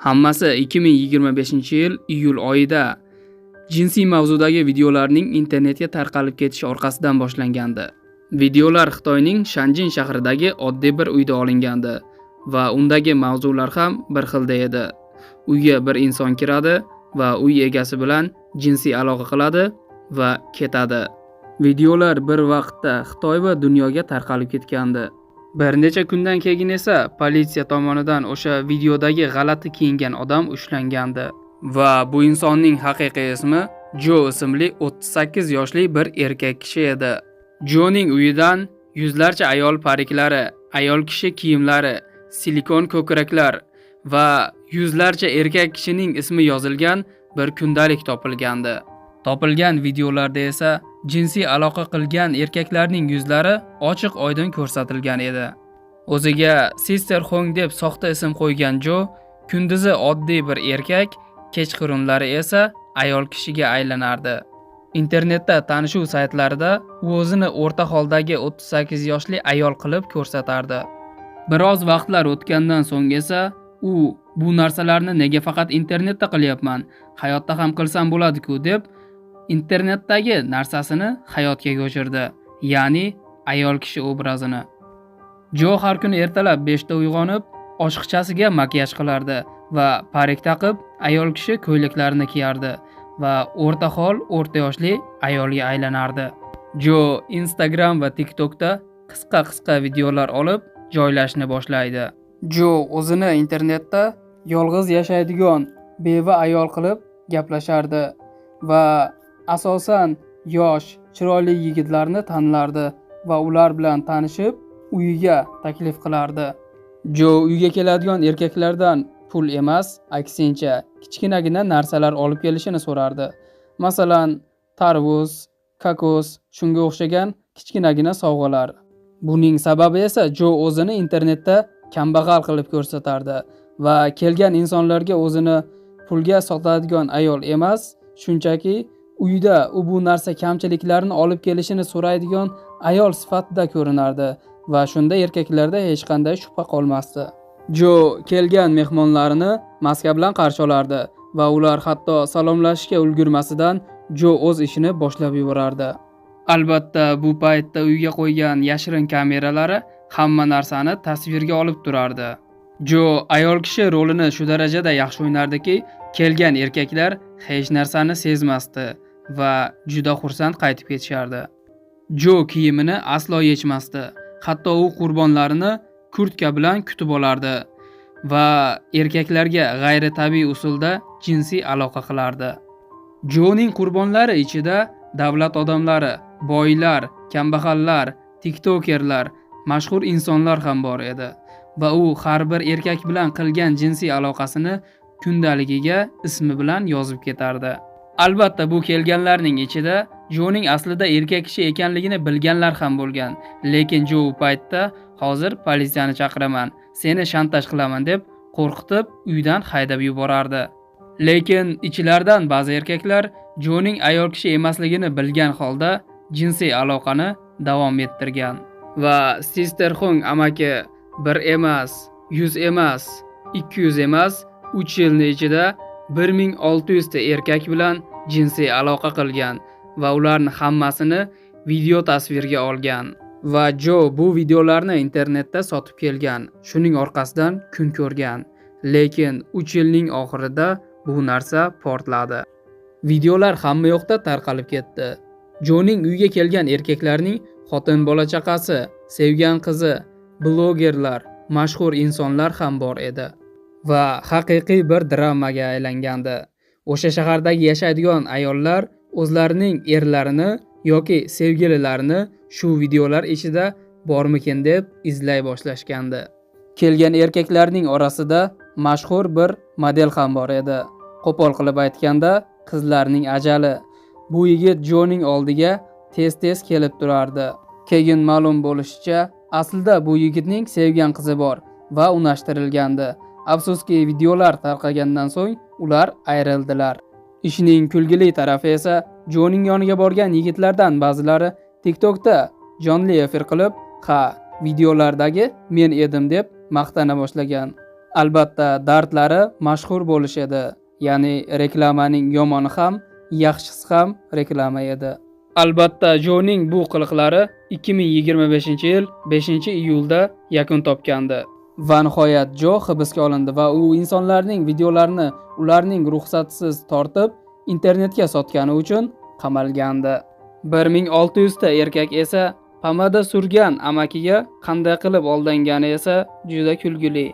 Hammasi 2025-yil iyul oyida jinsiy mavzudagi videolarning internetga tarqalib ketishi orqasidan boshlangandi. Videolar Xitoyning Shanjin shahridagi oddiy bir uyda olingandi va undagi mavzular ham bir xilda edi. Uyga bir inson kiradi va uy egasi bilan jinsiy aloqa qiladi va ketadi. Videolar bir vaqtda Xitoy va dunyoga tarqalib ketgandi. Bir necha kundan keyin esa politsiya tomonidan o'sha videodagi g'alati kiyingan odam ushlangandi va bu insonning haqiqiy ismi Jo ismli 38 yoshli bir erkak kishi edi. Joning uyidan yuzlarcha ayol pariklari, ayol kishi kiyimlari, silikon ko'kraklar va yuzlarcha erkak kishining ismi yozilgan bir kundalik topilgandi. Topilgan videolarda esa jinsiy aloqa qilgan erkaklarning yuzlari ochiq oydin ko'rsatilgan edi. O'ziga Sister Hong deb soxta ism qo'ygan Jo kunduzi oddiy bir erkak, kechqurunlari esa ayol kishiga aylanardi. Internetda tanishuv saytlarida u o'zini o'rta holdagi 38 yoshli ayol qilib ko'rsatardi. Biroz vaqtlar o'tgandan so'ng esa u bu narsalarni nega faqat internetda qilyapman, hayotda ham qilsam bo'ladi-ku deb internetdagi narsasini hayotga ko'chirdi, ya'ni ayol kishi obrazini. Jo har kuni ertalab 5 da uyg'onib, oshiqchasiga makiyaj qilardi va parik taqib, ayol kishi ko'ylaklarini kiyardi va o'rta hol, o'rta yoshli ayolga aylanardi. Jo Instagram va TikTokda qisqa-qisqa videolar olib joylashni boshlaydi. Jo o'zini internetda yolg'iz yashaydigan beva ayol qilib gaplashardi va asosan yosh, chiroyli yigitlarni tanlardi va ular bilan tanishib, uyiga taklif qilardi. Jo uyga keladigan erkaklardan pul emas, aksincha, kichkinagina narsalar olib kelishini so'rardi. Masalan, tarvuz, kokos, shunga o'xshagan kichkinagina sovg'alar. Buning sababi esa Jo o'zini internetda kambag'al qilib ko'rsatardi va kelgan insonlarga o'zini pulga sotadigan ayol emas, shunchaki uyda u bu narsa kamchiliklarni olib kelishini so'raydigan ayol sifatida ko'rinardi va shunda erkaklarda hech qanday shubha qolmasdi. Jo kelgan mehmonlarini maska bilan qarshi olardi va ular hatto salomlashishga ulgurmasidan Jo o'z ishini boshlab yuborardi. Albatta, bu paytda uyga qo'ygan yashirin kameralari hamma narsani tasvirga olib turardi. Jo ayol kishi rolini shu darajada yaxshi o'ynardiki, kelgan erkaklar hech narsani sezmasdi va juda xursand qaytib ketishardi. Jo kiyimini aslo yechmasdi. Hatto u qurbonlarini kurtka bilan kutib olardi va erkaklarga g'ayritabiiy usulda jinsiy aloqa qilardi. Joning qurbonlari ichida davlat odamlari, boylar, kambag'allar, tiktokerlar, mashhur insonlar ham bor edi va u har bir erkak bilan qilgan jinsiy aloqasini kundaligiga ismi bilan yozib ketardi. Albatta, bu kelganlarning ichida Joning aslida erkak kishi ekanligini bilganlar ham bo'lgan, lekin Jo u paytda hozir politsiyani chaqiraman, seni shantaj qilaman deb qo'rqitib uydan haydab yuborardi. Lekin ichilaridan ba'zi erkaklar Joning ayol kishi emasligini bilgan holda jinsiy aloqani davom ettirgan. Va Sister Hong amaki bir emas, 100 emas, 200 emas, 3 yilni ichida 1600 ta erkak bilan jinsiy aloqa qilgan va ularni hammasini video tasvirga olgan. Va Jo bu videolarni internetda sotib kelgan, shuning orqasidan kun ko'rgan. Lekin 3 yilning oxirida bu narsa portladi. Videolar hamma yoqda tarqalib ketdi. Joning uyga kelgan erkaklarning xotin bola chaqasi, sevgan qizi, blogerlar, mashhur insonlar ham bor edi. Va haqiqiy bir dramaga aylangandi. O'sha shahardagi yashaydigan ayollar o'zlarining erlarini yoki sevgililarini shu videolar ichida bormikin deb izlay boshlashgandi. Kelgan erkaklarning orasida mashhur bir model ham bor edi. Qo'pol qilib aytganda, qizlarning ajali. Bu yigit Joning oldiga tez-tez kelib turardi. Keyin ma'lum bo'lishicha, aslida bu yigitning sevgan qizi bor va unashtirilgandi. Afsuski, videolar tarqagandan so'ng ular ayrildilar. Ishning kulgili tarafi esa Joning yoniga borgan yigitlardan ba'zilari TikTokda jonli efir qilib, "Ha, videolardagi men edim" deb maqtana boshlagan. Albatta, dardlari mashhur bo'lish edi. Ya'ni reklamaning yomoni ham, yaxshisi ham reklama edi. Albatta, Joning bu qiliqlari 2025-yil 5-iyulda yakun topgandi. Va nihoyat Jo hibsga olindi va u insonlarning videolarini ularning ruxsatisiz tortib internetga sotgani uchun qamalgandi. 1600 ta erkak esa pomada surgan amakiga qanday qilib aldangani esa juda kulgili.